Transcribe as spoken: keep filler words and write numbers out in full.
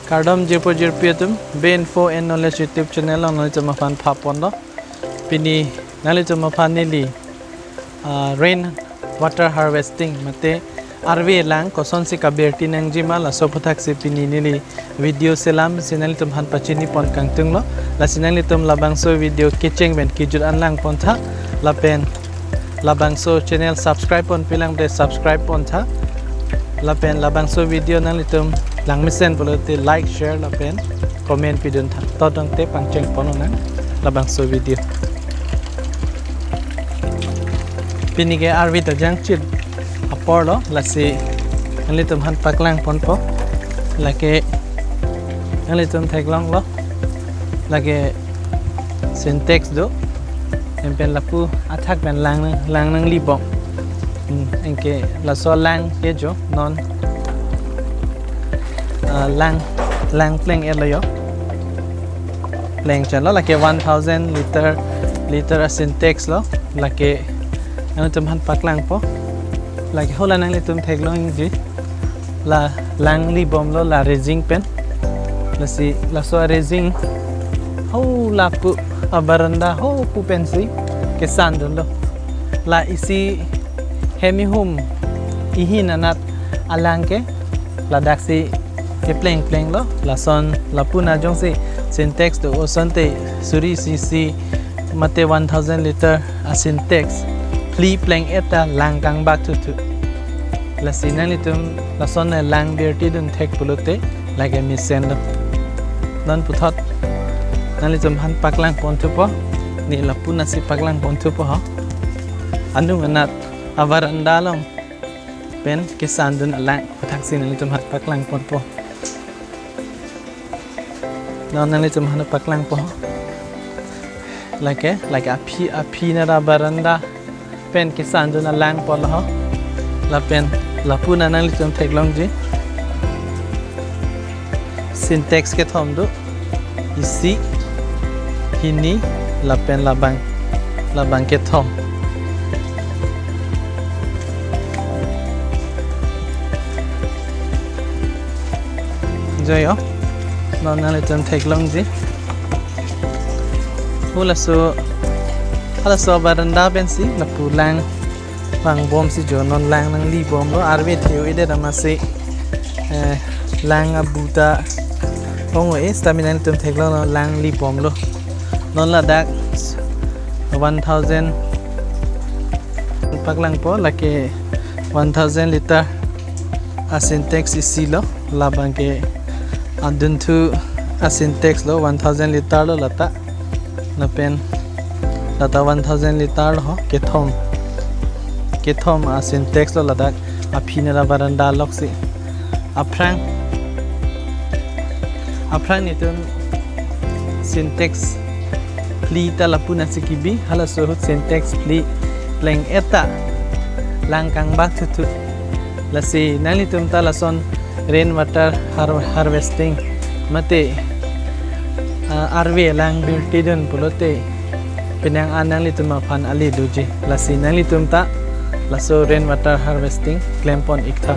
Kardom jirpo jirpi atum, Be Info and Knowledge YouTube channel along nanglitum aphan pha ponlo. Pini nanglitum aphan neli, ah, rain water harvesting mate arve lang kosonsi kabirti nangjima, laso aphuthaksi pini neli video selam si nanglitum aphan pachini pon kangtunglo. Lasi nanglitum labangso video kecheng pen kejut an lang pontha, lapen labangso channel subscribe ponpelang te subscribe pontha, lapen labangso video nanglitum langmesen pulote like, share lapen comment piduntha. To tangte pangcheng ponnang labangso video. Pini ke arve ta jangchit aporlo, lasi nanglitum aphan paklang ponpo. Lake nanglitum theklonglo, lake Sintex do, lapen lapu athak pen lang, lang nanglibom. Hmm, anke laso lang ke jo non, ah, lang, lang pleng-etlo jo. Pleng chalo, lake one thousand liter, liter a Sintex lo, lake nanglitum aphan paklangpo. Lake hala nanglitum theklongji, la lang libomlo la raising pen. Lasi laso raising ho lapu abaranda ho pu pensi kesandunlo. La isi hem ihum ihin anat alang ke ladaksi kepleng plenglo. Lason lapu na jongsi Sintex do osonte suri C C mate one thousand liter a Sintex phli pleng-et ta lang kangbak thuthu. Lasi nanglitum lason ne lang birti dun thek pulote lake mesenlo. Non puthot nanglitum aphan paklang ponthupo, ne lapu nasi paklang ponthupo ho. Anung anat abaranda along pen kesandun alang aphuthak si nanglitum aphan paklang ponpo. Non nanglitum aphan paklangpo. Lake, lake aphi, aphi nara baranda pen kesandun alang pulo ho. Lapen lapu na nanglitum theklongji, Sintex kethom do. Isi, hini, lapen labang, labang kethom. Joyo, non nanglitum theklongji. Halaso, halaso baranda pensi lapu lang vangbomsi jo, non lang nanglibomlo, arve theu-edet amatsi, eh, lang abu ta ong-e, sitame nanglitum theklonglo, lang libomlo. Non ladak one thousand paklangpo, lake one thousand liter a Sintex isi lo, labang ke adunthu a Sintex lo, one thousand liter lo lata. Lapen lata one thousand liter lo ho, kethom, kethom a Sintex lo ladak aphi nara baranda loksi. Aphrang, aphrang netum Sintex phli ta lapu nasi kebi, halaso ahut Sintex phli pleng-et ta lang kangbak thuthu. Lasi nanglitum ta lason rain water har-, harvesting mate, ah, arve lang birti dun pulote penang an nanglitum aphan ale doji. Lasi nanglitum ta laso rain water harvesting klem pon iktha.